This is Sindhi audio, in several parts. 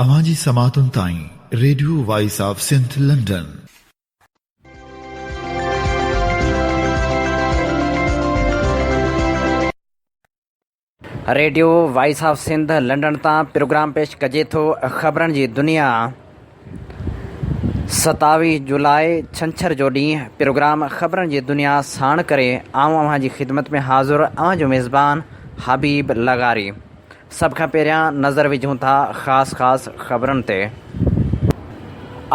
اوهان جي سماعتن تائين radio voice of Sindh London. Radio voice of Sindh London تان پروگرام پيش ڪجي ٿو خبرن جي دنيا 27 جولاء ڇنڇر جو ڏينهن پروگرام خبرن جي دنيا ساڻ ڪري آئون اوهان جي خدمت ۾ حاضر اوهان جو ميزبان حبيب لغاري سڀ کان پهريان نظر وجهون ٿا خاص خاص خبرن تي.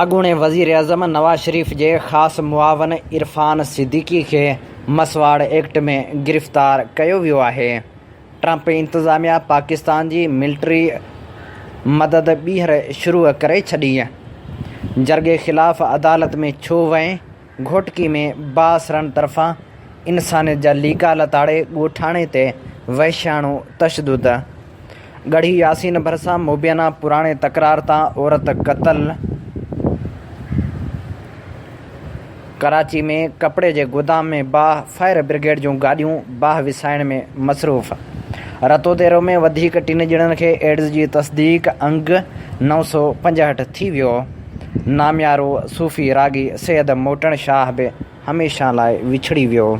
اڳوڻي وزيراعظم نواز شريف جي خاص معاون عرفان صديقي کي مسواڙ ايڪٽ ۾ گرفتار ڪيو ويو آهي. ٽرمپ انتظاميا پاڪستان جي ملٽري مدد ٻيهر شروع ڪري ڇڏي. جرڳي خلاف عدالت ۾ ڇو وئين؟ گهوٽڪي ۾ بااثرن طرفان انسانيت جا ليڪا لتاڙي ڳوٺاڻي تي وحشياڻو تشدد، ڳڙهي ياسين ڀرسان مبينا پراڻي تڪرار تان عورت قتل، ڪراچي ۾ ڪپڙي جي گودام ۾ باهه، فائر برگيڊ جون گاڏيون باهه وسائڻ ۾ مصروف، رتوديرو ۾ وڌيڪ ٽن ڄڻن کي ايڊز جي تصديق، انگ 965 ٿي ويو. ناميارو صوفي راڳي سيد موٽڻ شاهه به هميشه لاء وڇڙي ويو.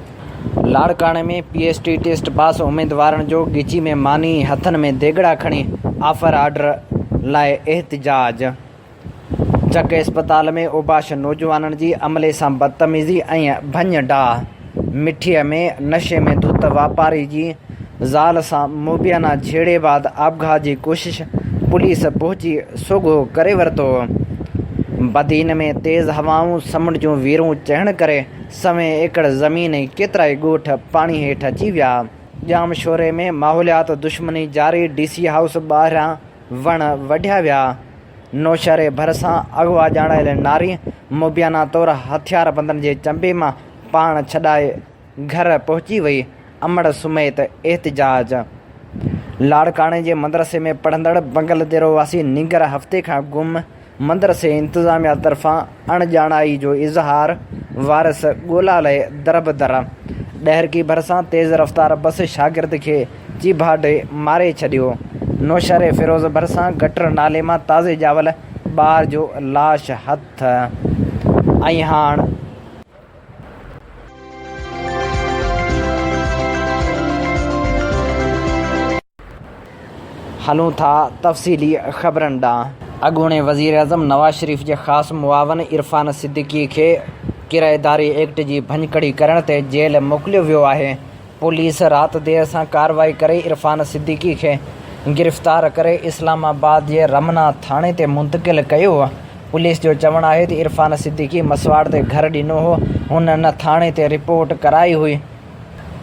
لاڙڪاڻي ۾ P S T test pass اميدوارن جو ڳچي ۾ ماني، هٿن ۾ ديڳڙا کڻي آفر آرڊر لاء احتجاج. چڪ اسپتال ۾ اوباش نوجوانن جي عملي سان بدتميزي ۽ ڀڃ ڊاهه. مٺيء ۾ نشي ۾ ڌت واپاري جي زال سان مبينا جهيڙي بعد آپگهات جي ڪوشش، پوليس پهچي سوگهو ڪري ورتو. بدين ۾ تيز هوائون، سمنڊ جون ويرون چڙهڻ ڪري سوين ايڪڙ زمين ۽ ڪيترائي ڳوٺ پاڻي هيٺ اچي ويا. ڄامشوري ۾ ماحوليات دشمني جاري، ڊي سي هائوس ٻاهران وڻ وڍيا ويا. نوشهري ڀرسان اغوا ڄاڻايل ناري مبينا طور هٿياربندن جي چنبي مان پاڻ ڇڏائي گهر پهچي وئي، امڙ سميت احتجاج. لاڙڪاڻي جي مدرسي ۾ پڙهندڙ بنگلديرو واسي نينگر هفتي کان گم، مدرسي انتظاميا طرفان اڻڄاڻائي جو اظهار، وارث ڳولا لئي دربدر. ڏهرڪي ڀرسان تيز رفتار بس شاگرد کي چيڀاٽي ماري ڇڏيو. نوشهري فيروز ڀرسان گٽر نالي مان تازي ڄاول ٻار جو لاش هٿ ۽ هاڻ. هلون ٿا تفصيلي خبرن ڏانهن. اڳوڻي وزيراعظم نواز شريف جي خاص معاون عرفان صديقي کي ڪرائيداري ايڪٽ جي ڀڃڪڙي ڪرڻ تي جيل موڪليو ويو آهي. پوليس رات دير سان ڪارروائي ڪري عرفان صديقي کي گرفتار ڪري اسلام آباد جي رمنا ٿاڻي تي منتقل ڪيو. پوليس جو چوڻ آهي ته عرفان صديقي مسواڙ تي گهر ڏنو هو، هن نه ٿاڻي تي رپورٽ ڪرائي هئي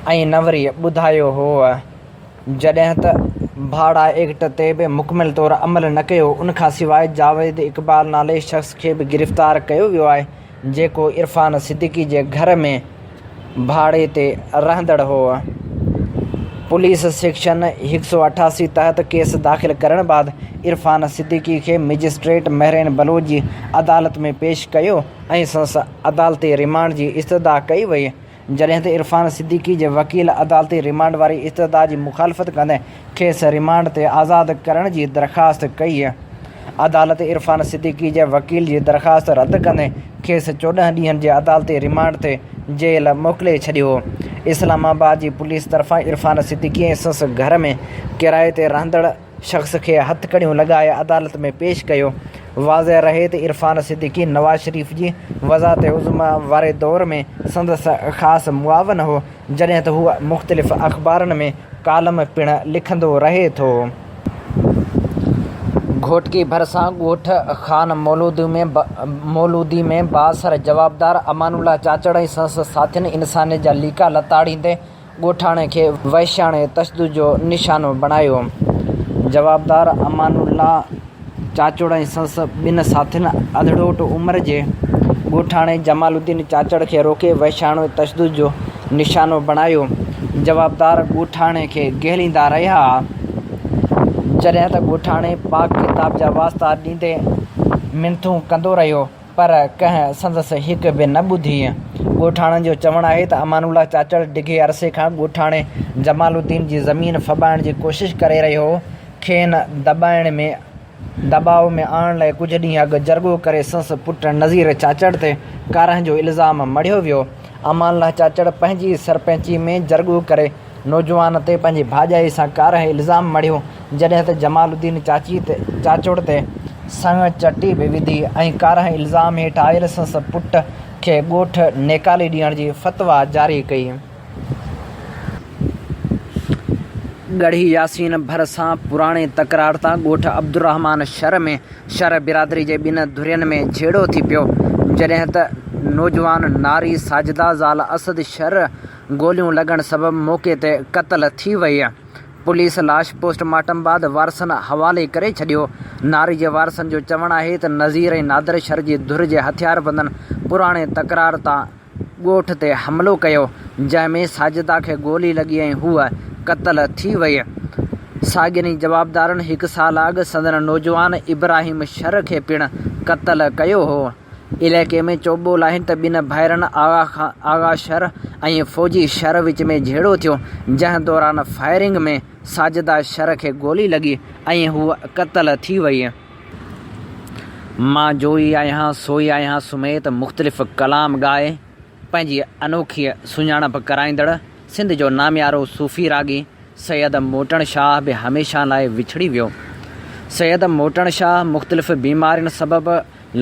۽ نه وري ٻڌايو هو، جڏهن ته ڀاڙا ايڪٽ تي به مڪمل طور عمل نه ڪيو، ان کانسواء جاويد اقبال نالي شخص کي به گرفتار ڪيو ويو آهي، جيڪو عرفان صديقي جي گهر ۾ ڀاڙي تي رهندڙ هو. پوليس سيڪشن 188 تحت ڪيس داخل ڪرڻ بعد عرفان صديقي کي مئجسٽريٽ مهرين بلوچ جي عدالت ۾ پيش ڪيو ۽ سندس عدالتي ريمانڊ جي استدعا ڪئي وئي. جڏهن ته عرفان صديقي جي وڪيل عدالتي ريمانڊ واري استدعا جي مخالفت ڪندي کيس ريمانڊ تي آزاد ڪرڻ جي درخواست ڪئي. عدالت عرفان صديقي جي وڪيل جي درخواست رد ڪندي کيس 14 ڏينهن جي عدالتي ريمانڊ تي جيل موڪلي ڇڏيو. اسلام آباد جي پوليس طرفان عرفان صديقي ۽ سندس گهر ۾ ڪرائي تي رهندڙ شخص کي هٿڪڙيون لڳائي عدالت ۾ پيش ڪيو. واضح رهي ته عرفان صديقي نواز شريف جي وزارت عظميٰ واري دور ۾ سندس خاص معاون هو، جڏهن ته هو مختلف اخبارن ۾ ڪالم پڻ لکندو رهي ٿو. گهوٽڪي ڀرسان ڳوٺ خان مولودي ۾ بااثر جوابدار امان الله چاچڙ ۽ سندس ساٿين انسانيت جا ليڪا لتاڙيندي ڳوٺاڻي کي وحشياڻي تشدد جو نشانو بڻايو. جوابدار امان الله چاچڙ ۽ سندس ٻن ساٿين اڌڙوٽ عمر جي ڳوٺاڻي جمال الدين چاچڙ کي روڪي وحشياڻو تشدد جو نشانو بڻايو. جوابدار ڳوٺاڻي کي گهليندا رهيا. جڏهن ته ڳوٺاڻي پاڪ ڪتاب جا واسطا ڏيندي منٿون ڪندو رهيو. پر ڪنهن سندس هڪ به نه ٻڌي. ڳوٺاڻن جو چوڻ آهي ته امان الله چاچڙ ڊگهي عرصي کان ڳوٺاڻي جمال الدين جي زمين ڦٻائڻ جي ڪوشش ڪري رهيو هو، کين دٻائڻ ۾ دٻاء ۾ آڻڻ لاء ڪجهه ڏينهن اڳ جرڳو ڪري سنس پٽ نذير چاچڙ تي ڪارنهن جو الزام مڙهيو ويو. امان الله چاچڙ پنهنجي سرپئنچي ۾ جرڳو ڪري نوجوان تي پنهنجي ڀاڄائي سان ڪارنهن الزام مڙهيو، جڏهن ته جمال الدين چاچي چاچڙ تي سڱ چٽي به وڌي ۽ ڪارنهن الزام هيٺ آيل سنس پٽ کي ڳوٺ نيڪالي ڏيڻ جي فتويٰ جاري ڪئي. ڳڙهي ياسين ڀرسان پراڻي تڪرار تان ڳوٺ عبدالرحمان شھر ۾ شھر برادري جي ٻن ڌرين ۾ جهيڙو ٿي پيو، جڏهن ته نوجوان ناري ساجده زال اسد شھر گوليون لڳڻ سبب موقعي تي قتل ٿي وئي، پوليس لاش پوسٽ مارٽم بعد وارثن حوالي ڪري ڇڏيو، ناري جي وارثن جو چوڻ آهي ته نذير ۽ نادر شھر جي ڌر جي هٿياربندن پراڻي تڪرار تان ڳوٺ تي حملو ڪيو، جنهن ۾ ساجده کي گولي لڳي ۽ هوء قتل ٿي وئي. ساڳين ئي جوابدارن هڪ سال اڳ سندن نوجوان ابراهيم شر کي پڻ قتل ڪيو هو. علائقي ۾ چوٻول آهن ته ٻن ڀائرن آغا شر ۽ فوجي شر وچ ۾ جهيڙو ٿيو، جنهن دوران فائرنگ ۾ ساجده شر کي گولي لڳي ۽ هوء قتل ٿي وئي. مان جوئي آهيان سوئي آهيان سميت مختلف ڪلام ڳائي پنهنجي انوکي سڃاڻپ ڪرائيندڙ سنڌ جو ناميارو صوفي راڳي سيد موٽڻ شاهه به هميشه لاء وڇڙي ويو. سيد موٽڻ شاهه مختلف بيمارين سبب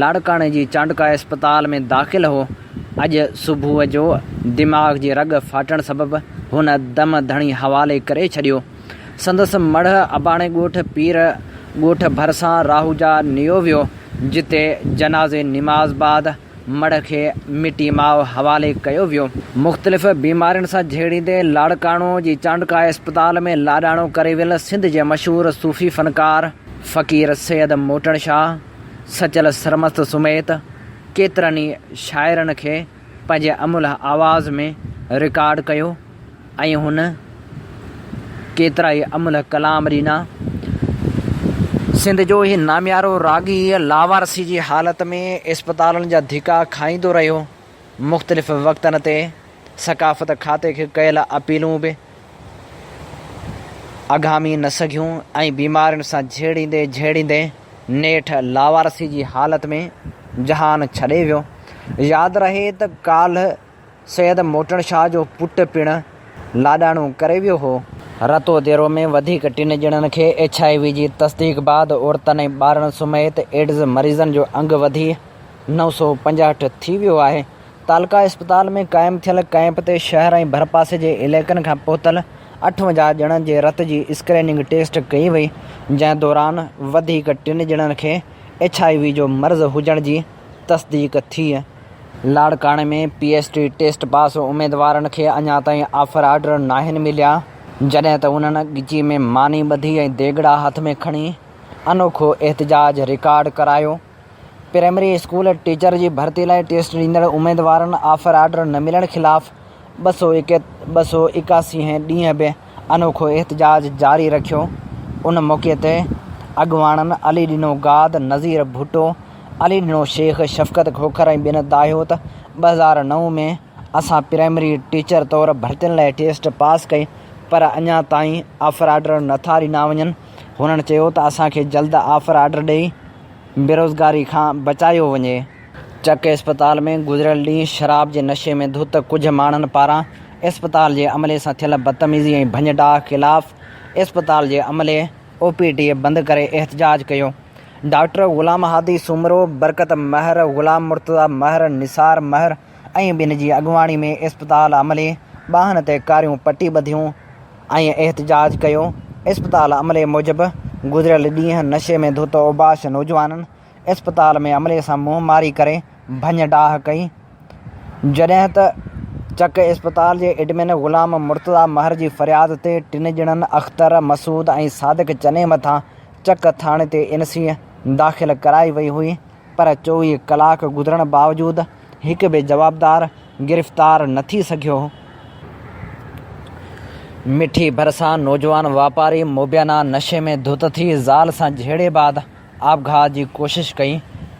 لاڙڪاڻي جي چانڊڪا اسپتال ۾ داخل هو. اڄ صبح جو دماغ جي رڳ ڦاٽڻ سبب هن دم ڌڻي حوالي ڪري ڇڏيو. سندس مڙهه اباڻي ڳوٺ پير ڳوٺ ڀرسان راهوجا نيو ويو، جتي جنازي نماز بعد مڙهه کي مٽي ماء حوالي ڪيو ويو. مختلف بيمارين سان جهيڙيندي لاڙڪاڻو جي چانڊڪا اسپتال ۾ لاڏاڻو ڪري ويل سنڌ جي مشهور صوفي فنڪار فقير سيد موٽڻ شاهه، سچل سرمست سميت ڪيترن ئي شاعرن کي پنهنجي املهه آواز ۾ رڪارڊ ڪيو. ۽ هن ڪيترائي املهه ڪلام ڏنا. سنڌ جو هي ناميارو راڳي لاوارثي جي حالت ۾ اسپتالن جا ڌڪا کائيندو رهيو. مختلف وقتن تي ثقافت کاتي کي ڪيل اپيلون به اگهامي نه سگهيون ۽ بيمارين سان جهيڙيندي جهيڙيندي نيٺ لاوارثي جي حالت ۾ جهان ڇڏي ويو. ياد رهي ته ڪالهه سيد موٽڻ شاهه جو پٽ پڻ لاڏاڻو ڪري ويو هو. رتوديرو ۾ وڌيڪ ٽن ڄڻن کي ايڇ I V جي تصديق بعد عورتن ۽ ٻارڙن سميت ايڊز مريضن جو انگ وڌي 965 ٿي ويو آهي. تعلقه اسپتال ۾ قائم ٿيل ڪئمپ تي شهر ۽ ڀرپاسي جي علائقن کان پهتل 58 ڄڻن جي رت جي اسڪريننگ ٽيسٽ ڪئي وئي جنهن دوران وڌيڪ ٽن ڄڻن کي ايڇ I V جو مرض هجڻ جي تصديق ٿي. لاڙڪاڻي ۾ P S T test pass اميدوارن کي اڃا تائين آفر آرڊر ناهن مليا، جڏهن ته انهن ڳچي ۾ ماني ٻڌي ۽ ديڳڙا هٿ ۾ کڻي انوکو احتجاج رڪارڊ ڪرايو. پرائمري اسڪول ٽيچر جي ڀرتي لاء ٽيسٽ ڏيندڙ اميدوارن آفر آرڊر نه ملڻ خلاف 281 هين ڏينهن به انوکو احتجاج جاري رکيو. ان موقعي تي اڳواڻن علي ڏنو گاد، نذير ڀٽو، علي ڏنو شيخ، شفقت کوکر ۽ ٻين دانهيو ته 2009 ۾ اسان پرائمري ٽيچر طور ڀرتين لاء ٽيسٽ پاس ڪئي پر اڃا تائين آفر آرڊر نٿا ڏنا وڃن. هنن چيو ته اسان کي جلد آفر آرڊر ڏئي بيروزگاري کان بچايو وڃي. چڪ اسپتال ۾ گذريل ڏينهن شراب جي نشي ۾ ڌت ڪجهه ماڻهن پاران اسپتال جي عملي سان ٿيل بدتميزي ۽ ڀڃ ڊاهه خلاف اسپتال جي عملي او پي ڊي بند ڪري احتجاج ڪيو. ڊاڪٽر غلام هادي سومرو، برڪت مهر، غلام مرتضيٰ مهر، نثار مهر ۽ ٻين جي اڳواڻي ۾ اسپتال عملي ٻانهن تي ڪاريون پٽي ٻڌيون ۽ احتجاج ڪيو. اسپتال عملي موجب گذريل ڏينهن نشي ۾ ڌت اوباش نوجوانن اسپتال ۾ عملي سان منهن ماري ڪري ڀڃ ڊاهه ڪئي، جڏهن ته چڪ اسپتال جي ايڊمن غلام مرتضيٰ مهر جي فرياد تي ٽن ڄڻن اختر، مسعود ۽ صادق چني مٿان چڪ ٿاڻي تي اين سي داخل ڪرائي وئي هئي پر 24 ڪلاڪ گذرڻ باوجود هڪ به جوابدار گرفتار نه ٿي سگهيو. مٺي ڀرسان نوجوان واپاري مبينا نشي ۾ ڌت ٿي زال سان جهيڙي بعد آپگهات جي ڪوشش ڪئي،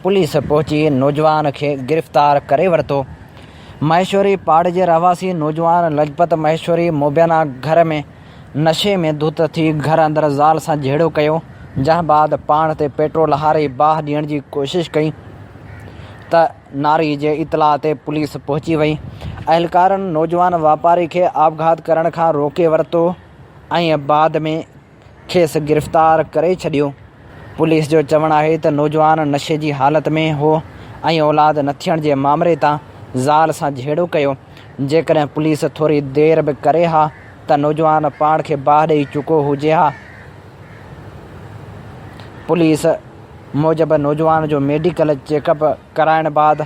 پوليس پهچي نوجوان کي گرفتار ڪري ورتو. مهيشوري پاڙي جي رهواسي نوجوان لجپت مهيشوري مبينا گهر ۾ نشي ۾ ڌت ٿي گهر اندر زال سان جهيڙو ڪيو، جنهن بعد پاڻ تي پيٽرول هاري باهه ڏيڻ جي ڪوشش ڪئي ته ناري جي اطلاع تي پوليس پهچي وئي. اهلڪارن نوجوان واپاري کي آپگهات ڪرڻ کان روڪي ورتو ۽ بعد ۾ کيس گرفتار ڪري ڇڏيو. پوليس جو چوڻ آهي ته نوجوان نشي جي حالت ۾ هو ۽ اولاد نه ٿيڻ جي مامري تان زال سان جهيڙو ڪيو، جيڪڏهن پوليس ٿوري دير به ڪري ها ته نوجوان پاڻ کي باهه ڏئي چڪو هجي ها. پوليس موجب نوجوان جو ميڊيڪل چيڪ اپ ڪرائڻ بعد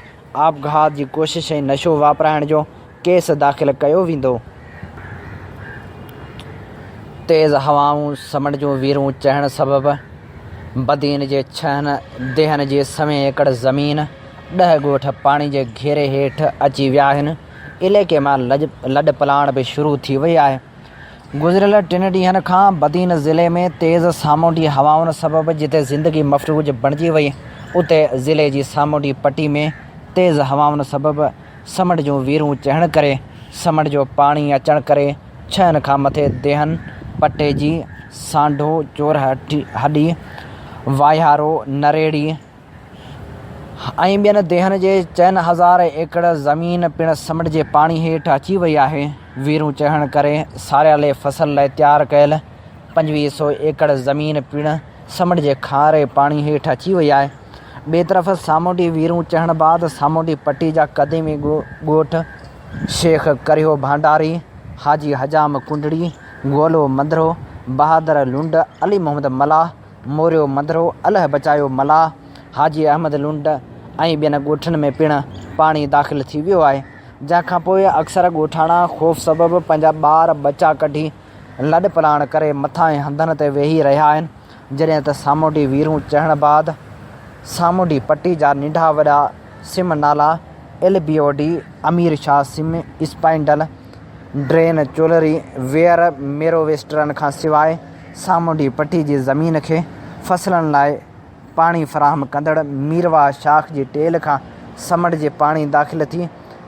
آپگهات جي ڪوشش ۽ نشو واپرائڻ جو ڪيس داخل ڪيو ويندو. تيز هوائون سمنڊ جون ويرون چڙهڻ سبب بدين جي ڇهن ديهن جي سوين ايڪڙ زمين، ڏهه ڳوٺ پاڻي جي گهيري هيٺ اچي ويا آهن، عليقي مان لڏپلاڻ به شروع ٿي وئي آهي. گذريل ٽن ڏينهن کان بدين ضلعي ۾ تيز سامونڊي هوائن سبب جتي زندگي مفلوج بڻجي وئي اتي ضلعي جي سامونڊي پٽي ۾ تيز هوائن سبب سمنڊ جون ويرون چڙهڻ ڪري سمنڊ جو پاڻي اچڻ ڪري ڇهن کان مٿي ديهن پٽيجي، سانڍو، چورهڏي، واهيارو، نريڙي، ۽ ٻين ديهن جي چئن هزار ايڪڙ زمين پڻ سمنڊ جي پاڻي هيٺ اچي وئي آهي. ويرون چڙهڻ ڪري ساريالي فصل لاء تيار ڪيل 25 سو ايڪڙ زمين پڻ سمنڊ جي کاري پاڻي هيٺ اچي وئي آهي. ٻئي طرف سامونڊي ويرون چڙهڻ بعد سامونڊي پٽي جا قديمي ڳوٺ شيخ ڪرهيو ڀانڊاري، حاجي حجام ڪنڊڙي، گولو منڌرو، بهادر لنڊ، علي محمد ملاح، موريو منڌرو، الهه بچايو ملاح، حاجي احمد لنڊ ۽ ٻين ڳوٺن ۾ پڻ پاڻي داخل ٿي ويو آهي، جنهن کانپوء اڪثر ڳوٺاڻا خوف سبب پنهنجا ٻار ٻچا ڪڍي لڏپلاڻ ڪري مٿانهين هنڌن تي ويهي رهيا آهن، جڏهن ته سامونڊي ويرون چڙهڻ بعد سامونڊي پٽي جا ننڍا وڏا سم نالا L B O D, Amir Shah سم، اسپائنڊل ڊرين، چولري ويئر، ميرو ويسٽرن کان سواء سامونڊي پٽي جي زمين کي فصلن لاء پاڻي فراهم ڪندڙ ميرواهه شاخ جي ٽيل کان سمنڊ جي پاڻي داخل ٿي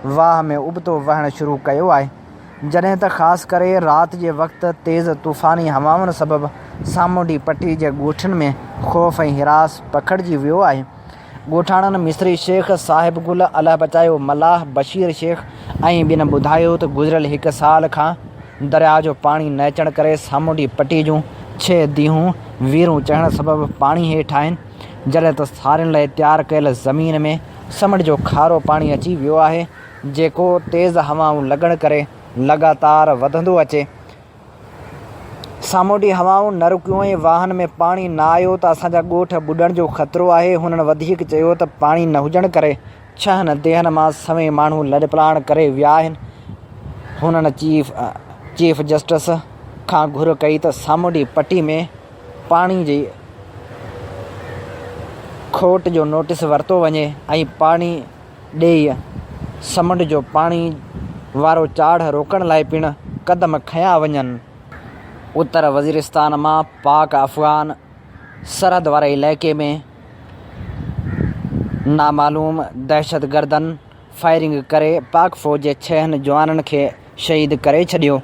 واهه ۾ ابتو وهڻ شروع ڪيو آهي جڏهن ته خاص ڪري رات جي وقت تيز طوفاني هوائن سبب سامونڊي پٽي جي ڳوٺن ۾ خوف ۽ هراس پکڙجي ويو آهي. ڳوٺاڻن مصري شيخ، صاحب گل، الهه بچايو ملاح، بشير شيخ ۽ ٻين ٻڌايو ته گذريل هڪ سال کان درياء جو پاڻي نه اچڻ ڪري سامونڊي پٽي جون ڇهه ديهون ويرون چڙهڻ سبب پاڻي هيٺ آهن جڏهن ته سارين لاء تيار ڪيل زمين ۾ سمنڊ جو کارو پاڻي اچي ويو آهي جيڪو تيز هوائون لڳڻ ڪري لڳاتار وڌندو اچي. سامونڊي هوائون نه رڪيون ۽ واهن ۾ پاڻي نه آيو ته اسان جا ڳوٺ ٻڏڻ جو خطرو آهي، هنن وڌيڪ چيو ته پاڻي نه هجڻ ڪري ڇهن ديهن مان سوين ماڻهو لڏپلاڻ ڪري ويا آهن، هنن چيف چيف جسٽس کان گهر ڪئي ته سامونڊي پٽي ۾ پاڻي جي کوٽ جو نوٽيس ورتو وڃي ۽ پاڻي ڏيئي سمنڊ جو پاڻي وارو چاڙهه روڪڻ لاء پڻ قدم کنيا وڃن. اتر وزيرستان مان پاڪ افغان سرحد واري علائقي ۾ نامعلوم دهشتگردن فائرنگ ڪري پاڪ فوج جي ڇهن جوانن کي شهيد ڪري ڇڏيو،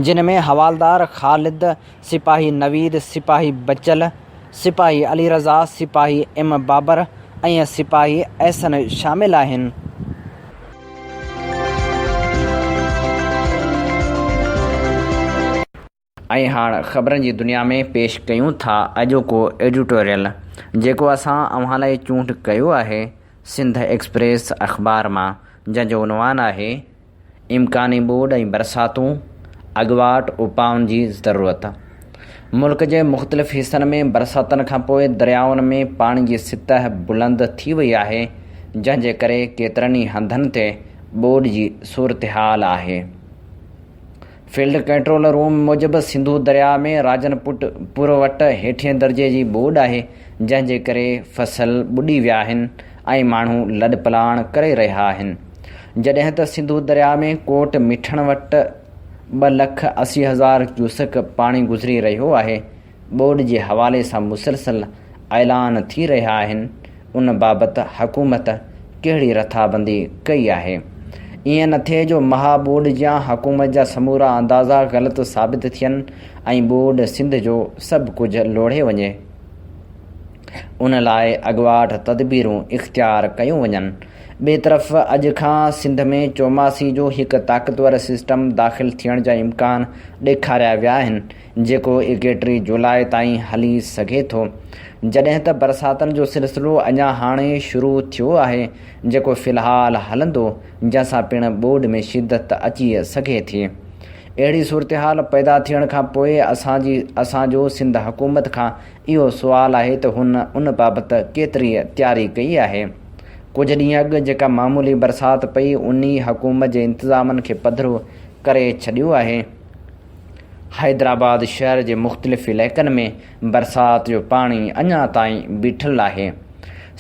جن ۾ حوالدار خالد، سپاهي نويد، سپاهي بچل، سپاهي علي رضا، سپاهي ايم بابر ۽ سپاهي احسن شامل آهن. ۽ هاڻ خبرن جي دنيا ۾ پيش ڪيون ٿا اڄوڪو ايڊيٽوريل جيڪو اسان اوهان لاء چونڊ ڪيو آهي سنڌ ايڪسپريس اخبار مان جنهن جو عنوان آهي. امڪاني ٻوڏ ۽ برساتون، اڳواٽ اپائن جي ضرورت. ملڪ جي مختلف حصن ۾ برساتن کانپوء دريائن ۾ پاڻي جي سطح بلند ٿي وئي آهي، جنهن جي ڪري ڪيترن ئي هنڌن تي ٻوڏ جي صورتحال آهي. فيلڊ ڪنٽرول روم موجب سنڌو درياء ۾ راجن پٽ پور وٽ هيٺين درجي جي ٻوڏ آهي، جنهن جي ڪري فصل ٻڏي ويا آهن ۽ ماڻهو لڏپلاڻ ڪري رهيا آهن. جڏهن ته سنڌو درياء ۾ ڪوٽ مٺڻ وٽ ٻه لک 80 هزار ڪيوسڪ پاڻي گذري رهيو آهي، ٻوڏ جي حوالي سان مسلسل اعلان ٿي رهيا آهن، ان بابت حڪومت ڪهڙي رٿابندي ڪئي آهي؟ ائين نه ٿئي جو مها ٻوڏ جيان حڪومت جا سمورا اندازا غلط ثابت ٿين ۽ ٻوڏ سنڌ جو سڀ ڪجهه لوڙهي وڃي. ان لاء اڳواٽ تدبيرون اختيار ڪيون وڃن. ٻئي طرف اڄ کان سنڌ ۾ چوماسي جو هڪ طاقتور سسٽم داخل ٿيڻ جا امڪان ڏيکاريا ويا آهن، جيڪو ايڪيٽري جولاء تائين هلي سگهي ٿو. جڏهن ته برساتن جو سلسلو اڃا هاڻي شروع ٿيو آهي، جيڪو في الحال هلندو، جنهن سان پڻ ٻوڏ ۾ شدت اچي سگهي ٿي. اهڙي صورتحال پيدا ٿيڻ کان پوء اسان جي اسان جو سنڌ حڪومت کان اهو سوال آهي ته هن ان بابت ڪيتري تياري ڪئي آهي؟ ڪجهه ڏينهن اڳ جيڪا معمولي برسات پئي انهي حڪومت جي انتظامن کي پڌرو ڪري ڇڏيو آهي. حيدرآباد شهر جي مختلف علائقن ۾ برسات جو پاڻي اڃا تائين بيٺل آهي.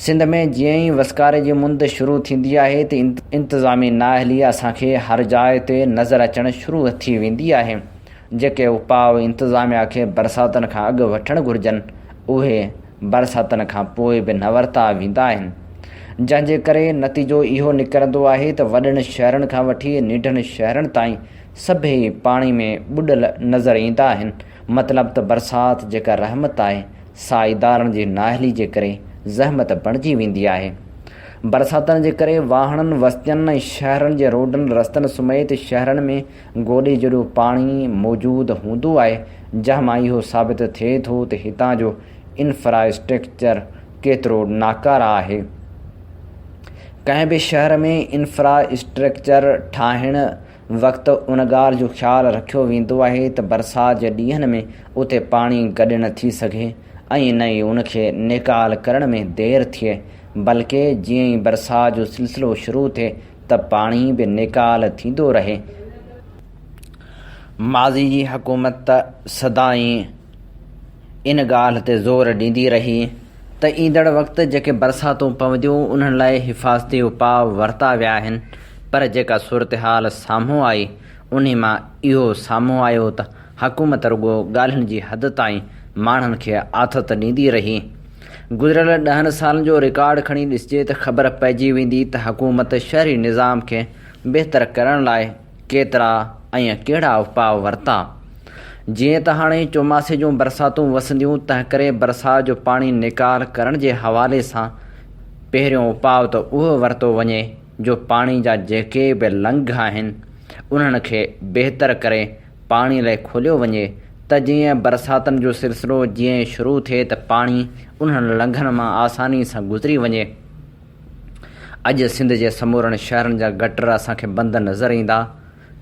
سنڌ ۾ جيئن ئي وسڪاري جي مند شروع ٿيندي آهي ته انتظامي نااهلي اسان کي هر جاء تي نظر اچڻ شروع ٿي ويندي آهي. جيڪي اپاء انتظاميا کي برساتن کان اڳ وٺڻ گهرجن اهي برساتن کان پوء به نه ورتا ويندا آهن. جنهن جي ڪري نتيجو اهو نڪرندو آهي ته وڏن شهرن کان وٺي ننڍن شهرن تائين سڀئي پاڻي ۾ ٻڏل نظر ايندا آهن، مطلب ته برسات جيڪا رحمت آهي، سا ادارن جي نااهلي جي ڪري زحمت بڻجي ويندي آهي. برساتن جي ڪري واهڻن، وستين ۽ شهرن جي روڊن رستن سميت شهرن ۾ گوڏي جيڏو پاڻي موجود هوندو آهي، جنهن مان اهو ثابت ٿئي ٿو ته هتان جو انفراسٽرڪچر ڪيترو ناڪاره آهي. ڪنهن به شهر ۾ انفرا اسٽرڪچر ٺاهڻ وقت ان ڳالهه جو خيال رکيو ويندو آهي ته برسات جي ڏينهن ۾ اتي پاڻي گڏ نه ٿي سگهي ۽ نه ئي ان کي نيڪال ڪرڻ ۾ دير ٿئي بلڪه جيئن ئي برسات جو سلسلو شروع ٿئي ته پاڻي به نيڪال ٿيندو رهي. ماضي جي حڪومت ته سدائين. ان ڳالهه تي زور ڏيندي رهي ته ايندڙ وقت جيڪي برساتون پونديون انهن لاء حفاظتي اپاء ورتا ويا آهن پر جيڪا صورتحال سامهون آئي انهي مان اهو سامهون آيو ته حڪومت رڳو ڳالهين جي حد تائين ماڻهن کي آٿت ڏيندي رهي. گذريل ڏهن سالن جو رڪارڊ کڻي ڏسجي ته خبر پئجي ويندي ته حڪومت شهري نظام کي بهتر ڪرڻ لاء ڪيترا ۽ ڪهڙا اپاء ورتا؟ جيئن ته هاڻي چوماسي جون برساتون وسنديون، تنهنڪري برسات جو پاڻي نيڪال ڪرڻ جي حوالي سان پهريون اپاء ته اهو ورتو وڃي جو پاڻي جا جيڪي به لنگهه آهن، انهن کي بهتر ڪري پاڻي لاء کوليو وڃي ته جيئن برساتن جو سلسلو جيئن ئي شروع ٿئي ته پاڻي انهن لنگهن مان آساني سان گذري وڃي. اڄ سنڌ جي سمورن شهرن جا گٽر اسان کي بند نظر ايندا،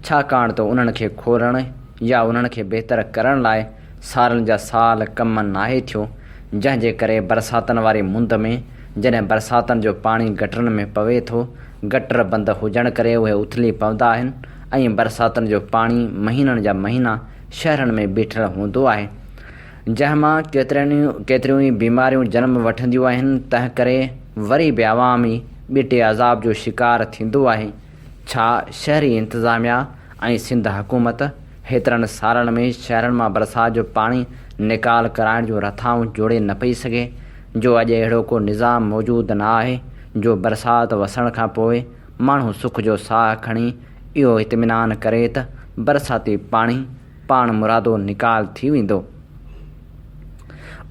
ڇاڪاڻ ته انهن کي کولڻ يا انهن کي بهتر ڪرڻ لاء سالن جا سال ڪم ناهي ٿيو، جنهن جي ڪري برساتن واري مند ۾ جڏهن برساتن جو پاڻي گٽرن ۾ پوي ٿو، گٽر بند هجڻ ڪري اهي اٿلي پوندا آهن ۽ برساتن جو پاڻي مهينن جا مهينا شهرن ۾ بيٺل هوندو آهي. جنهن مان ڪيتريون ئي بيماريون جنم وٺنديون آهن، تنهن ڪري وري به عوام ئي ٻٽي عذاب جو شڪار ٿيندو آهي. ڇا شهري انتظاميا ۽ سنڌ حڪومت هيترن سالن ۾ شهرن مان برسات جو پاڻي نيڪال ڪرائڻ جون رٿائون جوڙي نه پئي سگهي جو اڄ اهڙو ڪو نظام موجود نه آهي جو برسات وسڻ کان پوء ماڻهو سک جو ساهه کڻي اهو اطمينان ڪري ته برساتي پاڻي پاڻ مرادو نيڪال ٿي ويندو.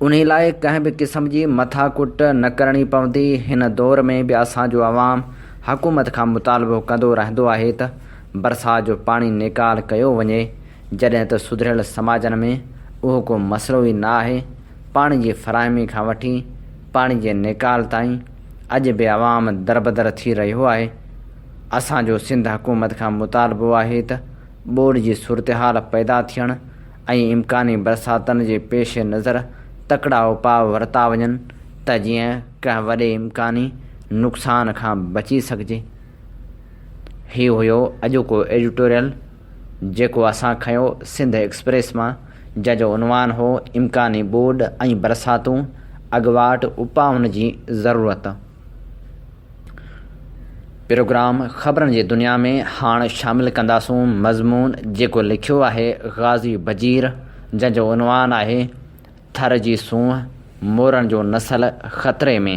انهي لاء ڪنهن به قسم جي مٿاڪٽ نه ڪرڻي پوندي. هن دور ۾ به اسان جو عوام حڪومت کان مطالبو ڪندو رهندو آهي ته برسات جو پاڻي نيڪال ڪيو وڃي، جڏهن ته سڌريل سماجن ۾ اهو ڪو مسئلو ئي نه آهي. پاڻي جي فراهمي کان وٺي پاڻي جي نيڪال تائين اڄ به عوام دربدر ٿي رهيو آهي. اسان جو سنڌ حڪومت کان مطالبو آهي ته ٻوڏ جي صورتحال پيدا ٿيڻ ۽ امڪاني برساتن جي پيش نظر تڪڙا اپاء ورتا وڃن ته جيئن ڪنهن وڏي امڪاني نقصان کان بچي سگهجي. هي هيو اڄوڪو ايڊيٽوريل جيڪو اسان کنيو سنڌ ايڪسپريس مان جنهن جو عنوان هو امڪاني ٻوڏ ۽ برساتون اڳواٽ اپائن جي ضرورت. پروگرام خبرن جي دنيا ۾ هاڻ شامل ڪنداسون مضمون جيڪو لکيو آهي غازي بجير جنهن جو عنوان آهي ٿر جي سونهن، مورن جو نسل خطري ۾.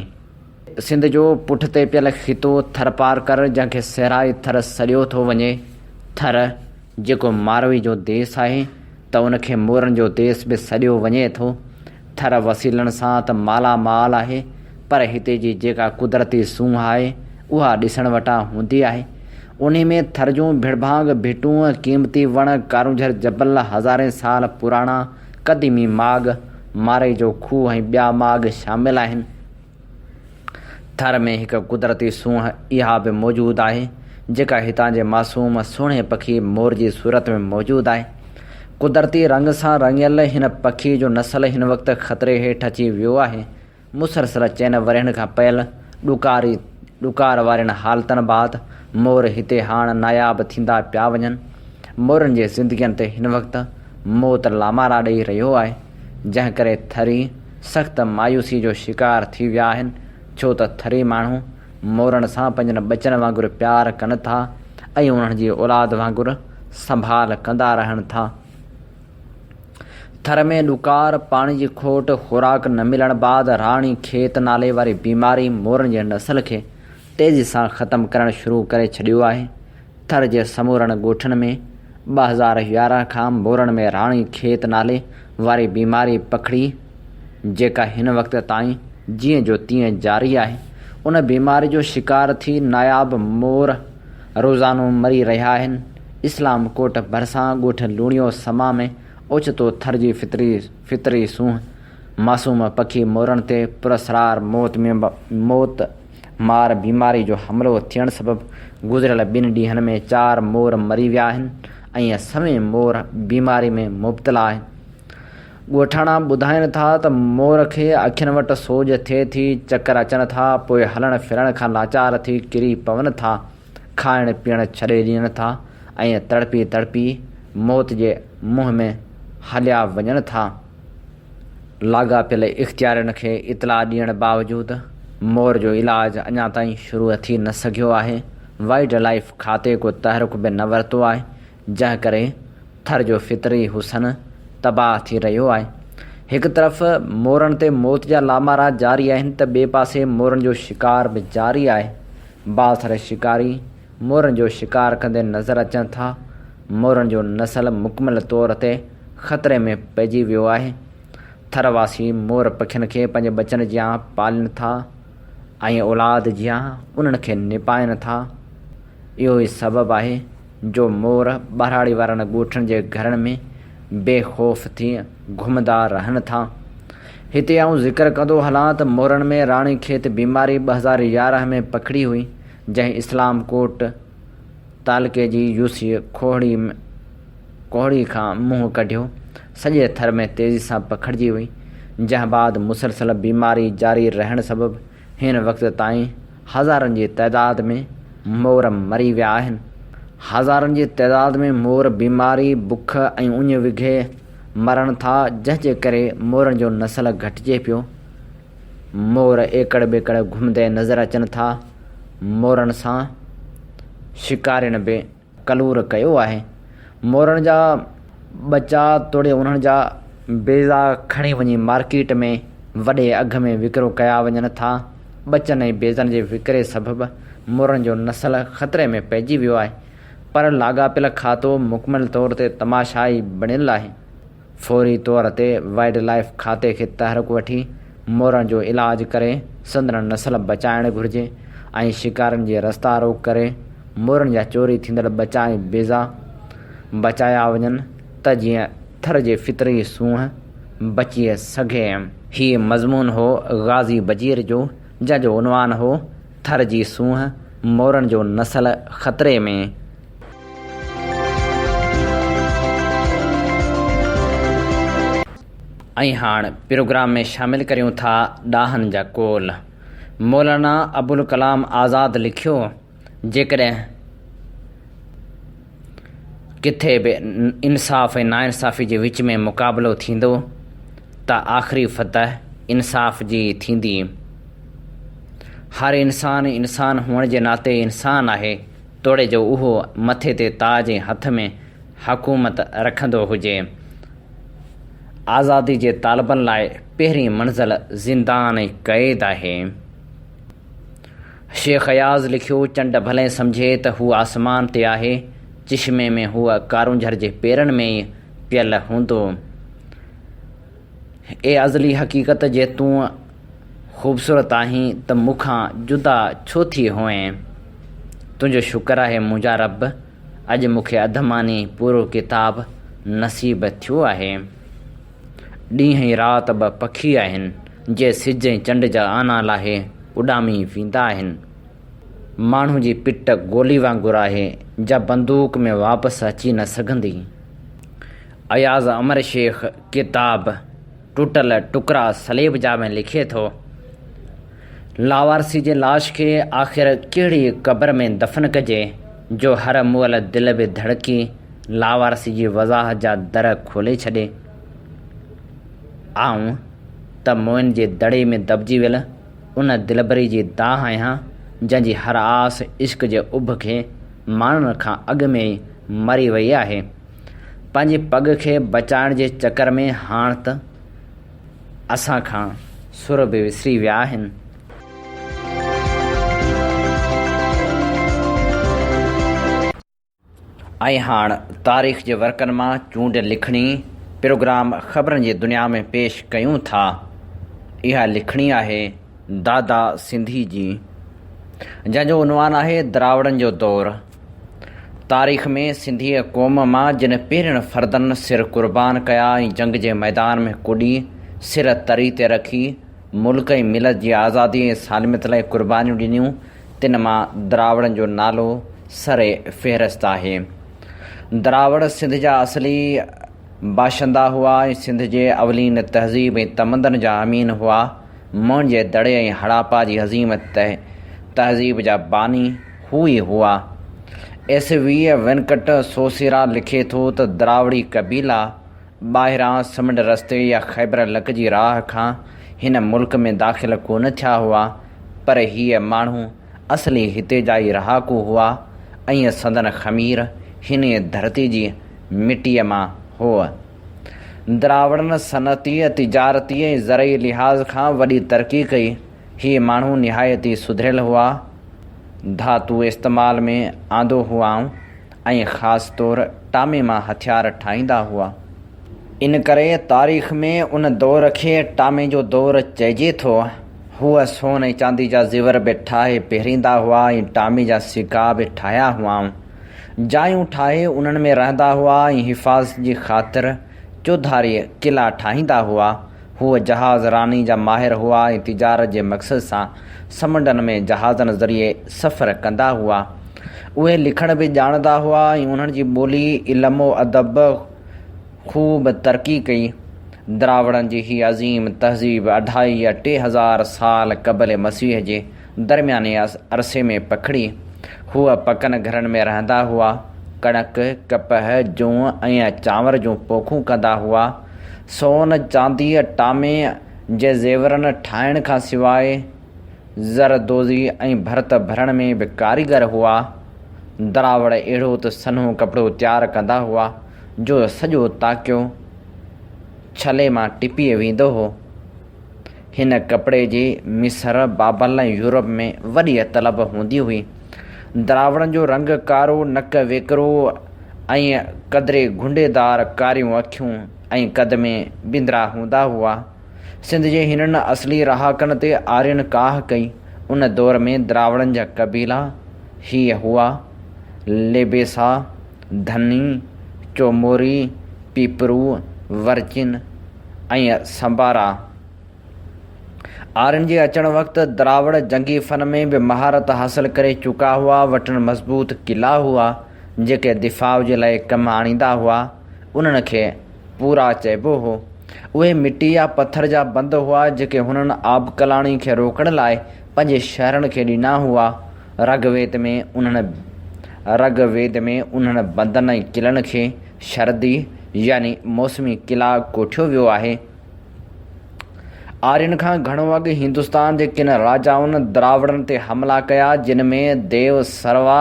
سنڌ جو پٺتي پيل خطو ٿرپارڪر جنهن کي صحرائي ٿر سڏيو ٿو وڃي، ٿر جيڪو ماروي جو ديس آهي ته ان کي مورن جو ديس به سڏيو وڃي ٿو. ٿر وسيلن سان ته مالا مال آهي پر هتي جي جيڪا قدرتي سونهن آهي اها ڏسڻ وٽان هوندي آهي. انهي ۾ ٿر جون ڀڙڀانگ ڀٽون، قيمتي وڻ، ڪارونجهر جبل، هزارين سال پراڻا قديمي ماڳ، مارئي جو کوهه ۽ ٻيا ماڳ شامل آهن. ٿر ۾ هڪ قدرتي سونهن اها به موجود آهي، جيڪا هتان جي معصوم سهڻي پکي مور جي صورت ۾ موجود آهي. قدرتي رنگ سان رڱيل هن پکي جو نسل هن وقت خطري هيٺ اچي ويو آهي. مسلسل چئن ورهين کان پيل ڏڪاري ڏڪار وارين حالتن بعد مور هتي هاڻ ناياب ٿيندا پيا وڃن. مورن جي زندگين تي هن وقت موت لامارا ڏئي رهيو آهي، جنهن ڪري ٿري سخت مايوسي جو شڪار ٿي ويا آهن، ڇو ته ٿري ماڻهو مورن سان پنهنجن ٻچن وانگر پيار ڪن ٿا ۽ انهن جي اولاد وانگر سنڀال ڪندا رهن ٿا. ٿر ۾ ڏڪار، پاڻي جي کوٽ، خوراڪ نه ملڻ بعد راڻي کيت نالي واري بيماري مورن جي نسل کي تيزي سان ختم ڪرڻ شروع ڪري ڇڏيو آهي. ٿر جي سمورن ڳوٺن ۾ 2011 کان مورن ۾ راڻي کيت نالي واري بيماري پکڙي جيڪا هن وقت تائين جيئن جو تيئن جاري آهي. ان بيماري جو شڪار ٿي ناياب مور روزانو مري رهيا آهن. اسلام ڪوٽ ڀرسان ڳوٺ لوڻيو سما ۾ اوچتو ٿر جي فطري فطري سونهن معصوم پکي مورن تي پراسرار موت موت مار بيماري جو حملو ٿيڻ سبب گذريل ٻن ڏينهن ۾ چار مور مري ويا آهن ۽ سوين مور بيماري ۾ مبتلا آهن. ڳوٺاڻا ٻڌائين ٿا ته مور کي اکين وٽ سوڄ ٿئي ٿي، چڪر اچن ٿا، پوء هلڻ ڦرڻ کان لاچار ٿي ڪري پون ٿا، کائڻ پيئڻ ڇڏي ڏين ٿا ۽ تڙپي تڙپي موت جي منهن ۾ هليا وڃن ٿا. لاڳاپيل اختيارين کي اطلاع ڏيڻ باوجود مور جو علاج اڃا تائين شروع ٿي نه سگهيو آهي، وائلڊ لائيف کاتي ڪو تحرڪ به نه ورتو آهي، جنهن ڪري ٿر جو فطري حسن تباهه ٿي رهيو آهي. هڪ طرف مورن تي موت جا لامارا جاري آهن ته ٻئي پاسي مورن جو شڪار به جاري آهي، بااثر شڪاري مورن جو شڪار ڪندي نظر اچن ٿا، مورن جو نسل مڪمل طور تي خطري ۾ پئجي ويو آهي. ٿر واسي مور پکين کي پنهنجي ٻچن جيان پالين ٿا ۽ اولاد جيان انهن کي نپائين ٿا. اهو ئي سبب آهي جو مور ٻهراڙي وارن ڳوٺن جي گهرن ۾ بي خوف ٿي گهمندا رهن ٿا. هتي آئون ذڪر ڪندو هلان ته مورن ۾ راڻي کيت بيماري 2011 ۾ پکڙي هئي، جنهن اسلام ڪوٽ تعلقي جي يوسي کوهڙي کوهڙي کان منهن ڪڍيو، سڄي ٿر ۾ تيزي سان پکڙجي وئي، جنهن بعد مسلسل بيماري جاري رهڻ سبب هن وقت تائين هزارن جي تعداد ۾ مور مري ويا آهن. هزارن جي تعداد ۾ مور بيماري، بک ۽ اڃ وگهي مرن ٿا، جنهن جي ڪري مورن جو نسل گهٽجي پيو. مور ايڪڙ ٻيڪڙ گهمندي نظر اچن ٿا. مورن سان شڪارين به ڪلور ڪيو آهي. مورن جا ٻچا توڙي انهن جا بيضا کڻي وڃي مارڪيٽ ۾ وڏي اگهه ۾ وڪرو ڪيا وڃن ٿا. ٻچن ۽ بيضن جي وڪري سبب مورن جو نسل خطري ۾ پئجي ويو آهي. پر لاڳاپيل کاتو مڪمل طور تي تماشائي بڻيل آهي. فوري طور تي وائلڊ لائيف کاتي کي تحرڪ وٺي مورن جو علاج ڪري سندن نسل بچائڻ گهرجي ۽ شڪارين جي رستا روڪ ڪري مورن جا چوري ٿيندڙ ٻچا ۽ بيضا بچايا وڃن ته جيئن ٿر جي فطري سونهن بچي سگهي. هي مضمون هو غازي بجير جو جنهن جو عنوان هو ٿر جي سونهن، مورن جو نسل خطري ۾. ۽ هاڻ پروگرام ۾ شامل ڪريون ٿا ڏاهن جا قول. مولانا ابوالڪلام آزاد لکيو، جيڪڏهن ڪٿي به انصاف ۽ ناانصافي جي وچ ۾ مقابلو ٿيندو ته آخري فتح انصاف جي ئي ٿيندي. هر انسان انسان هئڻ جي ناتي انسان آهي. توڙي جو اهو مٿي تي تاج ۽ هٿ ۾ حڪومت رکندو هجي. آزادي جي طالبن لاء پهرين منزل زندان ۽ قيد آهي. شيخ اياز لکيو، چنڊ ڀلين سمجهي ته هو آسمان تي آهي، چشمي ۾ هو ڪارونجهر جي پيرن ۾ ئي پيل هوندو. اي ازلي حقيقت جي تون خوبصورت آهين ته مون کان جدا ڇو ٿي هئين؟ تنهنجو شڪر آهي منهنجا رب، اڄ مون کي اڌ ماني پورو ڪتاب نصيب ٿيو آهي. ڏينهن ۽ رات ٻه پکي آهن، جي سج ۽ چنڊ جا آنا لاهي اڏامي ويندا آهن. ماڻهو جي پٽ گولي وانگر آهي، جا بندوق ۾ واپس اچي نه سگهندي. اياز امر شيخ ڪتاب ٽٽل ٽڪرا صليب جا ۾ لکي ٿو، لاوارثي جي لاش کي آخر ڪهڙي قبر ۾ دفن ڪجي جو هر مئل دل به ڌڙڪي لاوارثي جي وضاحت جا در کولي ڇڏي. آئون ته موئن جي دڙي ۾ دٻجي ويل ان دلبري جي دانهن آهيان جنهن جي هر آس عشق جي اڀ کي ماڻڻ کان اڳ ۾ ئي مري وئي آهي. پنهنجي پڳ کي بچائڻ جي چڪر ۾ هاڻ ته اسان کان سر به وسري ويا آهن. ۽ هاڻ تاريخ جي ورقن مان چونڊ لکڻي پروگرام خبرن جي دنيا ۾ پيش ڪيون ٿا. اها لکڻي آهي دادا سنڌي جي، جنهن جو عنوان آهي دراوڙن جو دور. تاريخ ۾ سنڌيء قوم مان جن پهرين فردن سر قربان ڪيا ۽ جنگ جي ميدان ۾ ڪڏي سر تري تي رکي ملڪ ۽ ملت جي آزادي ۽ سالميت لاء قربانيون ڏنيون، تن مان دراوڙن جو نالو سر فهرست آهي. دراوڙ سنڌ جا اصلي باشندا هئا ۽ سنڌ جي اولين تهذيب ۽ تمدن جا امين هئا. موئن جي دڙي ۽ هڙاپا جي عظيم تهذيب جا باني هو ئي هئا. ايس وي وينڪٽ سوسيرا لکي ٿو ته دراوڙي قبيلا ٻاهران سمنڊ رستي يا خيبر لڪ جي راهه کان هن ملڪ ۾ داخل ڪونه ٿيا هئا پر هيء ماڻهو اصلي هتي جا ئي رهاڪو هئا ۽ سندن خمير هن ئي ڌرتي جي مٽيء مان هو. دراوڙن صنعتي، تجارتي ۽ زرعي لحاظ کان وڏي ترقي ڪئي. هي ماڻهو نهايت ئي سڌريل هئا. ڌاتو استعمال ۾ آندو هئائون ۽ خاص طور ٽامي مان هٿيار ٺاهيندا هئا. ان ڪري تاريخ ۾ ان دور کي ٽامي جو دور چئجي ٿو. هو سون ۽ چاندي جا زيور به ٺاهي پهريندا هئا ۽ ٽامي جا سڪا به ٺاهيا هئائون. جايون ٺاهي انهن ۾ رهندا هئا ۽ حفاظت جي خاطر چوڌاري قلعا ٺاهيندا هئا. هو جهاز راني جا ماهر هئا ۽ تجارت جي مقصد سان سمنڊن ۾ جهازن ذريعي سفر ڪندا هئا. اهي لکڻ به ڄاڻندا هئا ۽ انهن جي ٻولي، علم و ادب خوب ترقي ڪئي. دراوڙن جي هي عظيم تهذيب اڍائي يا 3000 سال قبل مسيح جي درمياني عرصي ۾ پکڙي. هو پڪن گهرن ۾ رهندا هئا. ڪڻڪ، ڪپهه، جون ۽ چانور جون پوکون ڪندا هئا. سون، چانديء، ٽامي جي زيورن ٺاهڻ کان سواء زردوزي ۽ ڀرت ڀرڻ ۾ به ڪاريگر هئا. دراوڙ اهڙو ته سنهو ڪپڙو تيار ڪندا هئا، جو سڄو تاڪيو ڇلي مان ٽپي ويندو هو. هن ڪپڙي جي مصر، بابل ۽ يورپ ۾ وڏي طلب هوندي هئي. دراوڙن جو رنگ ڪارو، نڪ ويڪرو ۽ قدري گهنڊيدار ڪاريون اکيون ۽ قد ۾ بندرا هوندا هئا. سنڌ جي هنن اصلي رهاڪن تي آرين ڪاهه ڪئي. ان دور ۾ دراوڙن جا قبيلا هي هئا، ليبيسا، ڌني، چوموري، پيپرو، ورچين، ۽ سمبارا. آرين جي اچڻ وقت دراوڙ جنگي فن ۾ به مهارت حاصل ڪري چڪا هئا. وٽن مضبوط قلعا هئا، جيڪي دفاع جي لاء ڪم آڻيندا هئا. انهن کي پورا چئبو هو. اهي مٽي يا پٿر جا بند هئا، جيڪي هنن آبڪلاڻي کي روڪڻ لاء پنهنجي شهرن کي ڏنا هئا. رگ ويد ۾ انهن رگ ويد ۾ انهن بندن ۽ قلعن کي شردي يعني موسمي قلعا ڪوٺيو ويو آهي. آرين کان گهڻو اڳ هندستان جي ڪن راجائن دراوڙن تي حملا ڪيا، جن ۾ ديو سروا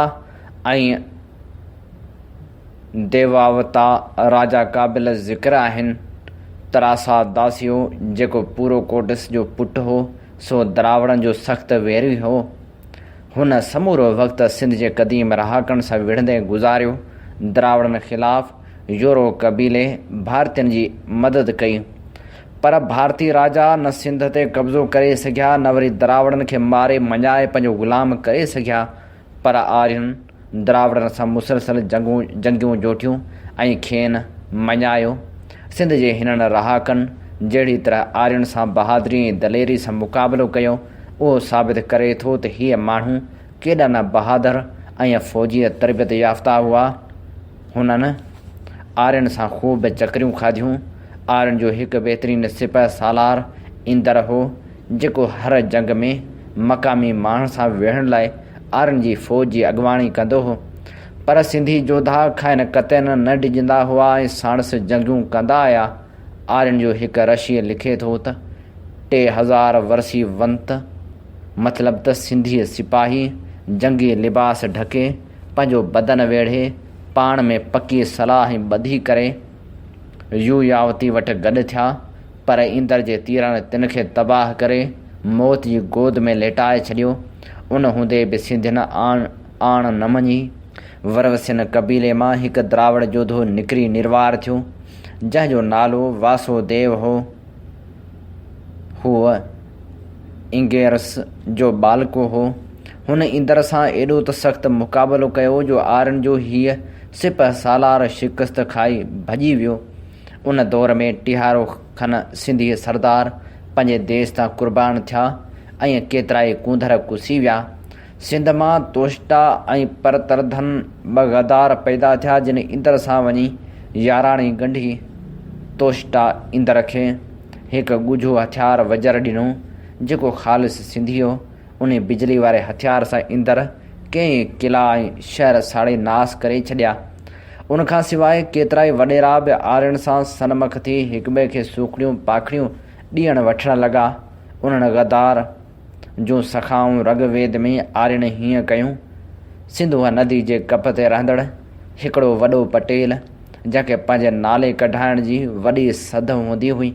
۽ ديواوتا راجا قابل ذڪر آهن. تراسا داسيو جيڪو پوروڪوٽس جو پٽ هو، سو دراوڙن جو سخت ويري هو. هن سمورو وقت سنڌ جي قديم رهاڪن سان وڙهندي گذاريو. دراوڙن خلاف يورو قبيلي ڀارتين جي مدد ڪئي. پر ڀارتي راجا نه سنڌ تي قبضو ڪري سگهيا نه وري دراوڙن کي ماري مڃائي پنهنجو غلام ڪري سگهيا پر آرين دراوڙن سان مسلسل جنگون جنگيون جوٽيون ۽ کين مڃايو. سنڌ جي هنن رهاڪن جهڙي طرح آرين سان بهادري ۽ دليري سان مقابلو ڪيو اهو ثابت ڪري ٿو ته هيء ماڻهو ڪيڏا نه بهادر ۽ فوجي تربيت يافته هئا. هنن آرين سان خوب چڪريون کاڌيون. آرين جو هڪ بهترين سپهه سالار اندر هو، جيڪو هر جنگ ۾ مقامي ماڻهن سان وڙهڻ لاء آرين جي فوج جي اڳواڻي ڪندو هو. پر سنڌي جوڌا کانئن قطعاً نه ڊڄندا هئا ۽ ساڻس جنگيون ڪندا آيا. آرين جو هڪ رشي لکي ٿو ته، 3000 ورسي ونت، مطلب ته سنڌي سپاهي جنگي لباس ڍڪي، پنهنجو بدن ويڙهي، پاڻ ۾ پڪي صلاح ۽ ٻڌي ڪري، يوياوتي وٽ گڏ ٿيا، پر ايندر جي تيرن تن کي تباهه ڪري، موت جي گود ۾ ليٽائي ڇڏيو. ان هوندي به سنڌين آڻ آڻ نه مڃي. وروسين قبيلي مان هڪ دراوڙ جوڌو نڪري نروار ٿيو، جنهن جو نالو واسو ديو هو. هو انگيرس جو ٻالڪو هو. هن اندر سان ايڏو ته سخت مقابلو ڪيو جو آرين جو هيء سپهه سالار شڪست کائي ڀڄي ويو. ان دور ۾ ٽيهارو کن سنڌي سردار پنهنجي ديس تان قربان ٿيا ۽ ڪيترائي ڪونڌر ڪسي ويا. سنڌ مان توشٽا ۽ پرترڌن ٻه غدار پيدا ٿيا جن اندر سان وڃي ياراڻي ڳنڍي. توشٽا اندر کي هڪ ڳجهو هٿيار وجر ڏنو، جيڪو خالص سنڌي هو. انهي بجلي واري هٿيار سان اندر ڪئين قلعا ۽ شهر ساڙي ناس ڪري ڇڏيا. ان کان سواء ڪيترائي وڏيرا به آرين سان سنمک ٿي هڪٻئي کي سوکڙيون پاکڙيون ڏيڻ وٺڻ لڳا. انهن غدار. جون سخائون رگ ويد ۾ آرين هيئن ڪيون، سنڌوء ندي جي ڪپ تي رهندڙ هڪڙو وڏو پٽيل، جنهن کي پنهنجي نالي ڪڍائڻ جي وڏي سڌ هوندي هئي،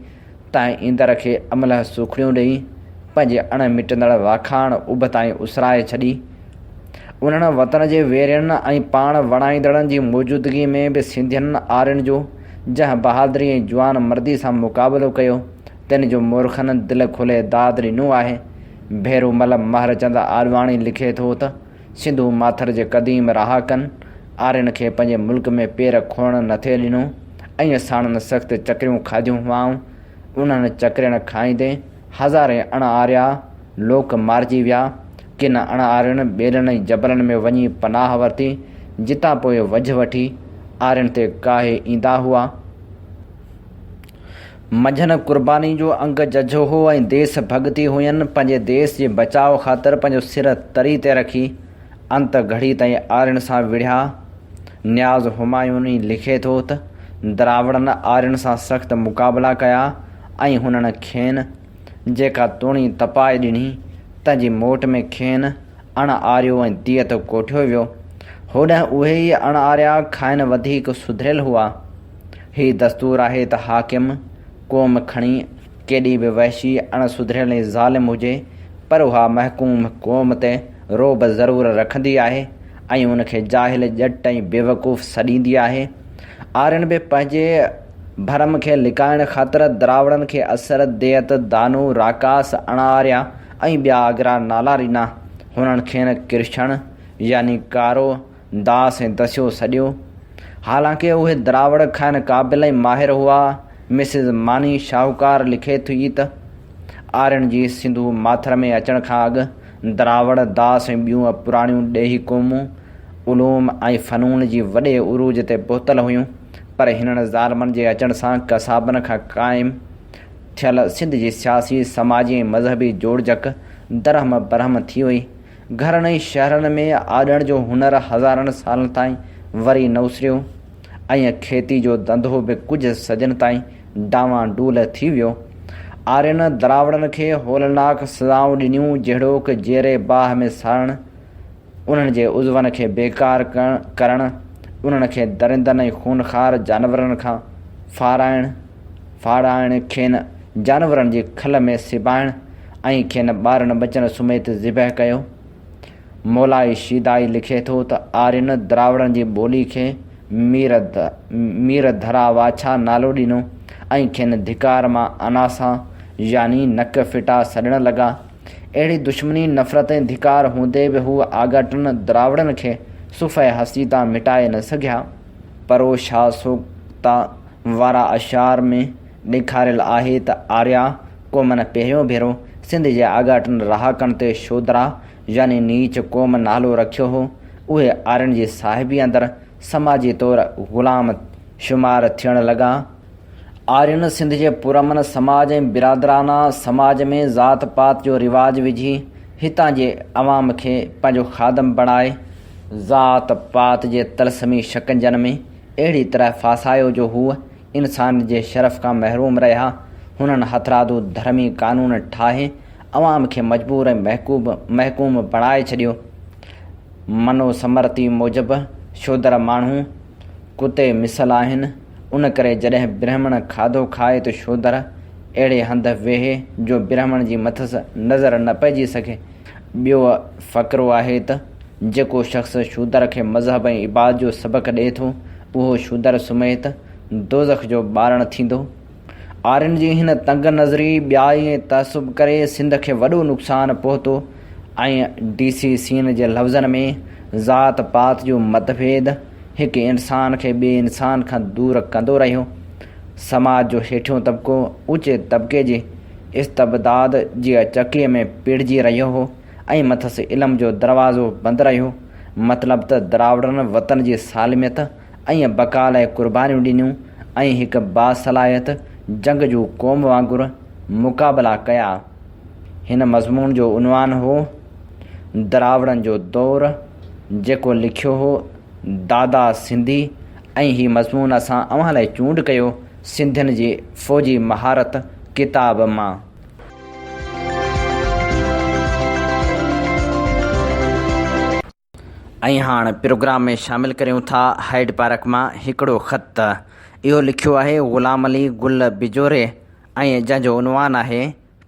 تنهن ايندڙ کي املهه سوکڙيون ڏيئي، پنهنجي اڻ مٽندڙ واکاڻ اڀ تائين اسرائي ڇڏي. انهن وطن جي ويرين ۽ پاڻ وڻائيندڙن جي موجودگي ۾ به سنڌين آرين جو جنهن بهادري ۽ جوان مردي سان مقابلو ڪيو، تن جو مورخن دل کولي داد ڏنو آهي. ڀيرومل مهرچند آڏواڻي لکي ٿو ته، سنڌو ماٿر جي قديم رهاڪن آرين کي پنهنجي ملڪ ۾ پير کوڙڻ نٿي ڏنو ۽ ساڻن سخت چڪريون کاڌيون هئائون. انهن چڪرين کائيندي هزارين اڻ آريا لوڪ مارجي ويا. ڪن اڻ آرين ٻيلن ۽ جبلن ۾ وڃي پناهه ورتي، جتان پوء وجهه وٺي آرين تي ڪاهي ايندا هئا. منجهن قرباني جو انگ ججهو هو ۽ ديس ڀڳتي هين، پنهنجي ديس جي بچاء خاطر پنهنجو سر تري تي رکي انت گهڙي تائين آرين سان وڙهيا. نياز همايوني لکي ٿو ته، دراوڙن آرين سان سخت مقابلا ڪيا ۽ هنن کين جيڪا توڻي تپائي ڏني، تنهن جي موٽ ۾ کين اڻ آريو ۽ ديت ڪوٺيو ويو. هوڏانهن اهي ئي اڻ آريا کانئن وڌيڪ سڌريل هئا. هي دستور آهي ته حاڪم قوم کڻي ڪيڏي به وحشي، اڻ سڌريل ۽ ظالم هجي پر اها محڪوم قوم تي رعب ضرور رکندي آهي ۽ ان کي جاهل، ڄٽ ۽ بيوقوف سڏيندي آهي. آرين به پنهنجي ڀرم کي لڪائڻ خاطر دراوڙن کي اسر، ديت، دانو، راڪاس، اڻ آريا ۽ ٻيا اگرا نالا ڏنا. هنن کين ڪرشڻ يعني ڪارو، داس ۽ دسيو سڏيو. حالانڪه اهي دراوڙ کانئن قابل ۽ ماهر هئا. مسز ماني شاهوڪار لکي ٿي ته، آرين جي سنڌو ماٿر ۾ اچڻ کان اڳ دراوڙ، داس ۽ ٻيون پراڻيون ڏيهي قومون علوم ۽ فنون جي وڏي عروج تي پهتل هيون، پر هنن ظالمن جي اچڻ سان ڪسابن کان قائم ٿيل سنڌ جي سياسي، سماجي ۽ مذهبي جوڙجڪ درهم برهم ٿي وئي. گهرن ۽ شهرن ۾ آڏڻ جو هنر هزارن سالن تائين وري نه اسريو ۽ کيتي جو ڌنڌو به ڪجهه صدين تائين ڊانوان ڊول ٿي ويو. آرين دراوڙن کي هولناڪ سزائون ڏنيون جهڙوڪ جيئري باهه ۾ ساڙڻ، انهن جي عضون کي بيڪار ڪرڻ، انهن کي درندن ۽ خونخوار جانورن کان ڦارائڻ، ڦاڙائڻ، کين جانورن جي کل ۾ سبائڻ ۽ کين ٻارن ٻچن سميت ذبح ڪيو. مولائي شيدائي لکي ٿو ته آرين دراوڙن جي ٻولي کي مير مير ڌرا واڇا نالو ڏنو ۽ کين ڌڪار مان اناسا يعني نڪ ڦٽا سڏڻ لڳا. اهڙي دشمني، نفرت ۽ ڌڪار هوندي به هو آڳاٽن دراوڙن کي صفحه هستي تان مٽائي نه سگهيا. پرو شاهه سوڪتا وارا اشعار ۾ ڏيکاريل آهي ته آريا قومن پهريون ڀيرو سنڌ جي آڳاٽن رهاڪن تي شودرا يعني نيچ قوم نالو رکيو هو. اهي آرين جي صاحبي اندر سماجي طور غلام شمار ٿيڻ لڳا. آرين سنڌ جي پرامن سماج ۽ برادرانه سماج ۾ ذات پات جو رواج وجهي هتان جي عوام کي پنهنجو خادم بڻائي ذات پات جي طلسمي شڪنجن ۾ اهڙي طرح ڦاسايو جو هو انسانيت جي شرف کان محروم رهيا. هنن هٿرادو ڌرمي قانون ٺاهي عوام کي مجبور ۽ محڪوم بڻائي ڇڏيو. منو سمرتي موجب شودر ماڻهو ڪتي مثل آهن، ان ڪري جڏهن برهمڻ کاڌو کائي ته شودر اهڙي هنڌ ويهي جو برهمڻ جي مٿس نظر نه پئجي سگهي. ٻيو فقرو آهي ته جيڪو شخص شودر کي مذهب ۽ عبادت جو سبق ڏئي ٿو، اهو شودر سميت دوزخ جو ٻارڻ ٿيندو. آرين جي هن تنگ نظري، ٻيائي ۽ تعصب ڪري سنڌ کي وڏو نقصان پهتو ۽ ڊي سي سين جي لفظن ۾ ذات پات جو متڀيد هڪ انسان کي ٻئي انسان کان دور ڪندو رهيو. سماج جو هيٺيون طبقو اوچي طبقي جي استبداد جي چڪيء ۾ پيڙجي رهيو هو ۽ مٿس علم جو دروازو بند رهيو. مطلب ته دراوڙن وطن جي سالميت ۽ بقا لاء قربانيون ڏنيون ۽ هڪ باصلاحيت جنگجو قوم وانگر مقابلا ڪيا. هن مضمون جو عنوان هو دراوڙن جو دور جيڪو لکيو هو دادا سنڌي ۽ هي مضمون اسان اوهان لاء چونڊ ڪيو سنڌين جي فوجي مهارت ڪتاب مان. ۽ هاڻ پروگرام ۾ شامل ڪريون ٿا هائيڊ پارڪ مان هڪڙو خط. اهو لکيو آهي غلام علي گل بجوري ۽ جنهن جو عنوان آهي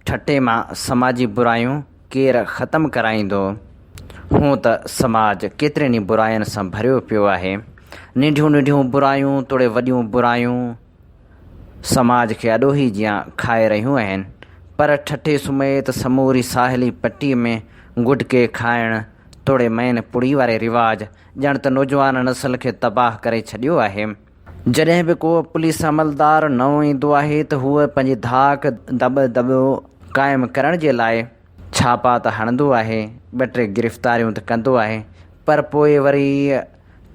ٺٽي مان سماجي برايون ڪير ختم ڪرائيندو. هون ته سماج ڪيترين ئي براين سان ڀريو پيو آهي. ننڍيون ننڍيون برايون توڙي وڏيون برايون سماج کي اڏوهي جيان کائي رهيون آهن پر ٺٽي سميت سموري ساحلي پٽي ۾ گٽڪي کائڻ توڙي مئن پڙي واري رواج ڄڻ ته نوجوان نسل کي تباهه ڪري ڇڏيو آهي. جڏهن به ڪو پوليس عملدار نئون ايندو آهي ته هو پنهنجي ڌاڪ دٻ دٻو قائم ڪرڻ جي لاء ڇاپا ته هڻندو آهي، ٻه ٽي گرفتاريون ته ڪندو آهي پر پوء وري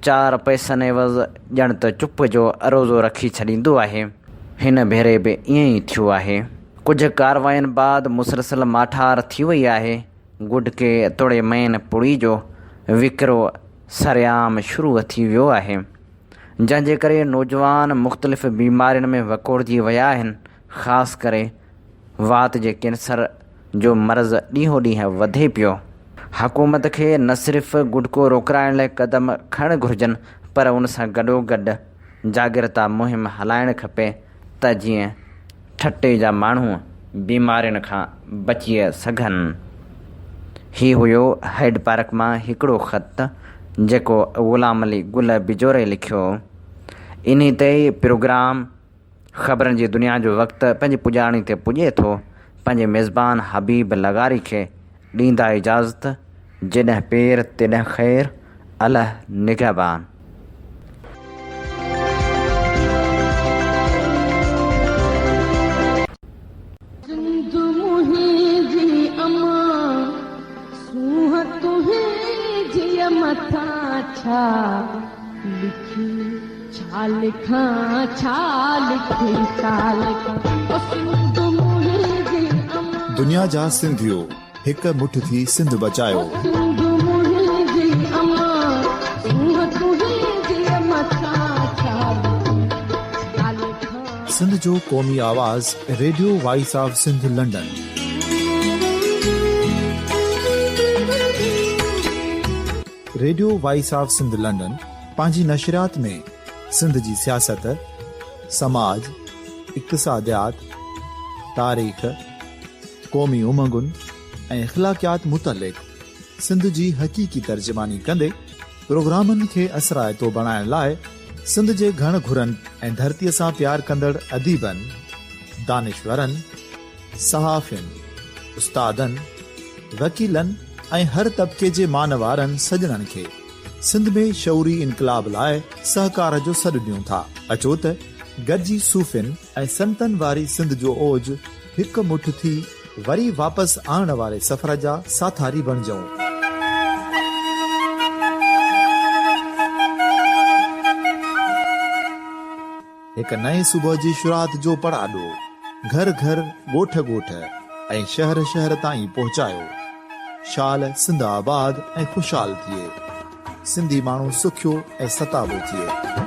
چار پئسن عيوض ڄڻ ته چپ جو عروضو رکي ڇڏيندو آهي. هن ڀيري به ائين ئي ٿيو آهي. ڪجهه ڪارواين بعد مسلسل ماٺار ٿي وئي آهي. گٽڪي توڙي مئن پڙي جو وڪرو سرعام شروع ٿي ويو آهي، جنهن جي ڪري نوجوان مختلف بيمارين ۾ وڪوڙجي ويا آهن، خاص ڪري وات جي ڪينسر جو مرض ڏينهون ڏينهن وڌي پيو. حڪومت کي نه صرف گٽڪو روڪرائڻ لاء قدم کڻڻ گهرجن پر ان سان گڏوگڏ جاڳرتا مهم هلائڻ کپي ته جيئن ٺٽي جا ماڻهو بيمارين کان بچي سگهن. هي هيو هائيڊ پارڪ مان هڪڙو خط جيڪو غلام علي گل بجوري لکيو. انهي تي ئي پروگرام خبرن جي دنيا جو وقت پنهنجي پڄاڻي تي پڄي ٿو. پنهنجي ميزبان حبيب لغاري کي ڏيندا اجازت، جيڏهن پير تيڏهن خير، الهه نگهبان. سنڌ منهنجي امان، سونهن تنهنجيء مٿان ڇا لکي، ڇا لکان، ڇا لکي، ڇا لکان، او سنڌ منهنجي امان. دنيا جا سنڌيو هڪ مٺ ٿي سنڌ بچايو. او سنڌ منهنجي امان، سونهن تنهنجيء مٿان ڇا لکي، ڇا لکان. سنڌ جو قومي آواز radio voice of Sindh London. Radio voice of Sindh London پنهنجي نشريات ۾ سنڌ جي سياست، سماج، اقتصاديات، تاريخ، قومي امنگن ۽ اخلاقيات متعلق سنڌ جي حقيقي ترجماني ڪندي پروگرامن کي اثرائتو بڻائڻ لاء سنڌ جي گهڻ گهرن ۽ ڌرتيء سان پيار ڪندڙ اديبن، دانشورن، صحافين، استادن، وڪيلن ۽ هر طبقي جي مان وارن سڄڻن کي سنڌ ۾ شعوري انقلاب لاء سهڪار جو سڏ ڏيون ٿا. اچو ته گڏجي صوفين ۽ سنتن واري سنڌ جو اوج هڪ مٺ ٿي وري واپس آڻڻ واري سفر جا ساٿاري بڻجون. هڪ نئين صبح جي شروعات جو پڙاڏو گهر گهر، ڳوٺ ڳوٺ ۽ شهر شهر تائين پهچايو. شال سنڌ آباد ۽ خوشحال ٿئي. سنڌي ماڻهو سکيو ۽ ستابو ٿئي.